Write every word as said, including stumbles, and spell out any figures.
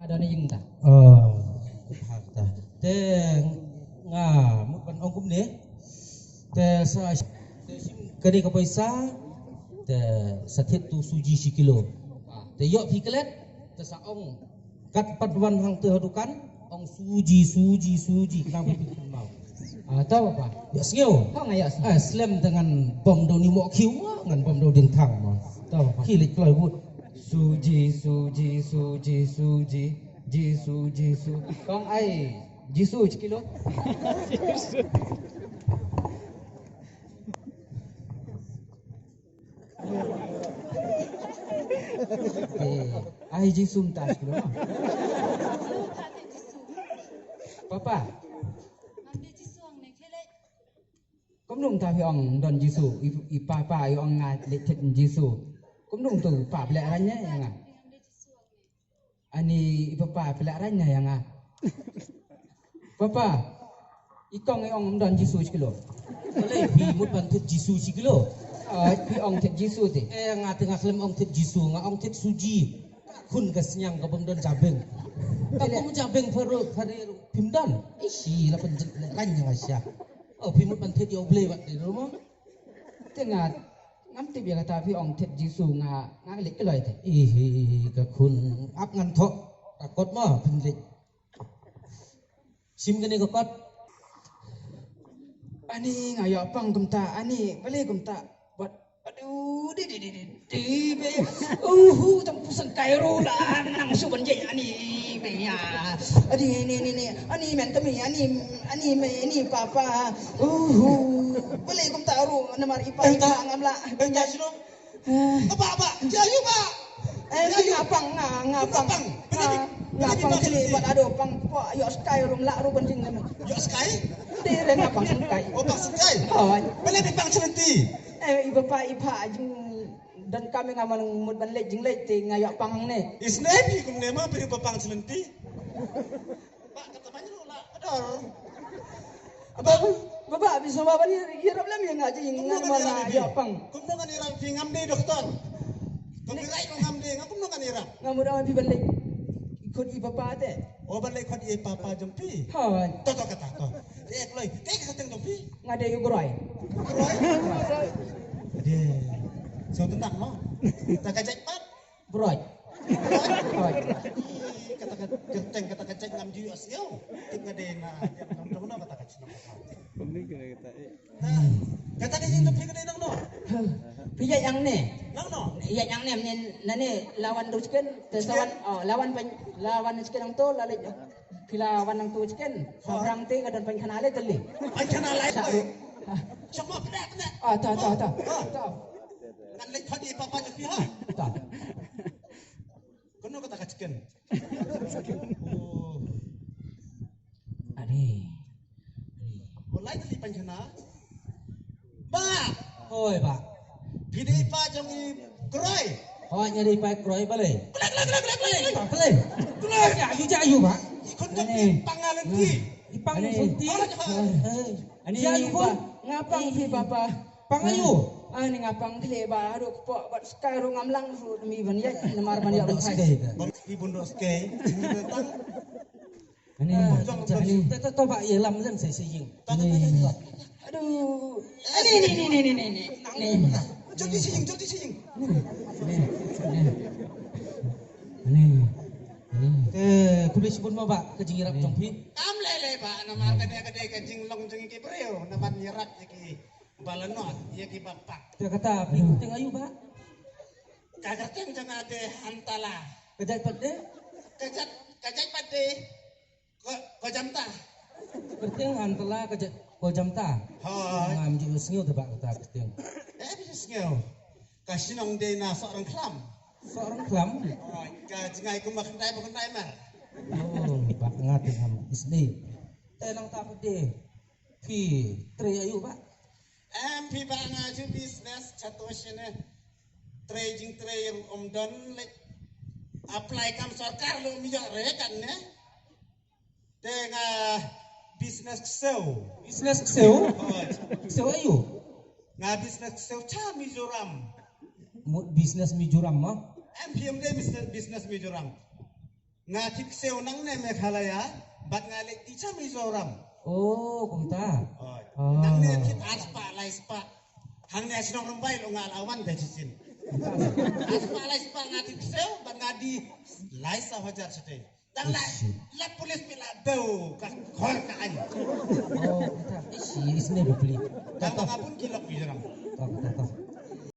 Ada na ïing ta. Oh, ha ta. Te nga mut ban ong kumne. Te sa te shim kane ka paisa. Te sa thied tu suji shi kilo. Te ïoh phi klet. Te sa ong kat pat wan hangta ha dukan. Ong suji, suji, suji. Khnang ba phi kynmaw. Ah, to papa. Ïohsngew. Ho nga ïohsngew. Ah, slem te ngan bom dau ni mo khiu ma, ngan bom dau ding thang ma. To papa. Ki leit kloi bud. Suji, suji, suji, suji, Jisu, Jisu. Kong ai Jisu shi kilo. Eh, ai Jisu mynta shi kilo. Papa. Kumno mynta phi ong don Jisu, i, i papa i ong nga leit thied Jisu. Kumno mynta pa phi leh rang ïa nga. Ani i papa phi leh rang ïa nga. Papa, i kong i ong ym don Jisu shi kilo. Balei phi mut ban thied Jisu shi kilo? Ah, phi ong thied Jisu te. Eh, nga te nga khlem ong thied Jisu, nga ong thied suji. Ka khun ka sniang ka bym don jabeng. Ka bym jabeng pharo phare phim don. Ishi la pynjit leh rang ïa nga sha. Oh, phi mut ban thied ïa U Blei wat te ruh mo. Te nga ngam tip ïa kata phi ong thied Jisu nga nga leit kloi te. Ihi ka khun ap ngan thoh. Ka kot mo phin leit. Shim kane ka kot. Ani nga ïoh pang kumta, ani balei kumta. Wat aduh di di di di di be. Uhu tang pusang kai ro la nang su ban jai ani be ya. Ani ni ni ni ani men temi ani ani me ni papa. Uhu. Balei kumta ro namar i pa i pa ngam lah. Benta sino. Apa apa? Jayu ba. Eh, nga pang, nga, nga pang. Pang. Nga, nga pang kali bad ado pang po ïoh skai rum lah ru ban jing lem. Ïoh skai? Te re nga pang skai. Oh, pang skai. Oh. Balei phi pang shlenti? Eh, i bapa i pha jing don kam nga man mut ban leit jing leit te nga ïoh pang ne. Isne phi kumne ma phi ba pang shlenti. Ba kata ban ru lah ador. Ba ba ba bi sama ban ïarap lem ïa nga jing nga ma la ïoh pang. Kumno ngan ïarap phi ngam dei doktor. Copyright ngam dei nga kumno ngan ïarap. Nga mut ong phi ban leit khot i papa te. Oh ban leit khot i papa jong phi. Hoi. To to kata to. Te kloi te ka kyrteng jong phi. Nga dei u Groi. Groi. Dei. So tendang no. Ta ka jait pat. Broj. Broj. Kata ka kyrteng kata ka jait ngam ju ïohsngew. Tip nga dei na ngam tong no kata ka chnong. Kumne kata kata eh. Kata ka jait jong phi ka dei nang no. Phi ïa yang ne. Nang no. Ïa yang ne ne nane lawan tu chicken te sawan oh lawan pan lawan chicken nang to la leit. Phi la wan nang tu chicken. Samrang te ka don pan khana le teli. Pan khana le. Sama pda pda. Ah ta ta ta. Ta. Ngan leit khot i papa jong phi ha. Ta. Kono kata ka chicken. Oh. Ani. Wallahi tadi pan khana. Ba. Hoi ba. Phi dei pa jong i Kroi. Hoi nga dei pa Kroi balei. Balei balei balei balei. Balei. Balei. Ayu ja ayu ba. I khun jong phi pang nga lynti. I pang lynti. Ani ba nga pang phi papa. Pang ayu. Ani nga pang khle ba haduh kpoh bad skai ruh ngam lang ruh demi ban ïa namar ban ïa ban khai. Bun dok skai. Bun dok skai. Ani, ani, ta ta ba ïa lam lam sai sai jing. Aduh. Ani ni ni ni ni ni ni. Jot di sijing, jot di sijing. Ani. Ani. Eh, khublei shibun ma ba ka jingïarap jong phi. Kam lei lei ba namar ka dei ka dei ka jinglong jong ki briew namar ïarap ïa ki balanot ïa ki bapak. Te kata phi teng ayu ba. Ka kyrteng jong nga dei Hantala. Ka jait pat dei? Ka jait ka jait pat dei. Ko, ko jamta. Kyrteng Hantala ka jait ko jamta. Hoi. Ngam ju sngew te ba kata kyrteng. Eh, bi sngew. Ka shnong dei na Sohrangkhlam. Sohrangkhlam? Hoi, ka jngai kum ba khyndai ba khyndai mar. Oh, ba nga te ngam isni. Te nang ta pat dei. Phi trei ayu ba? Em phi ba nga ju business chato shine. Trei jingtrei ruh ym don leh. Apply kam sorkar ruh ym ïoh re kan ne. Te nga business ksew. Business ksew? Hooid. Ksew ayu? Nga business ksew cha Mizoram. Mo-, business Mizoram mo? Em phi em dei business, business Mizoram. Nga thied ksew nangne Meghalaya, bad nga leit thied sha Mizoram. Oh, kumta. Oh. Nangne thied ar spah, lai spah. Hangne shnong Rymbai lo nga la wan da shisien. Ar spah, lai spah nga thied ksew, bad nga die lai saw hajar shatei. Tang la, la police phi la dau ka khor ka ain. Oh, kumta. Ishi, isne bapli. Tang ma nga bun ki lok Mizoram. Tang, tang, tang.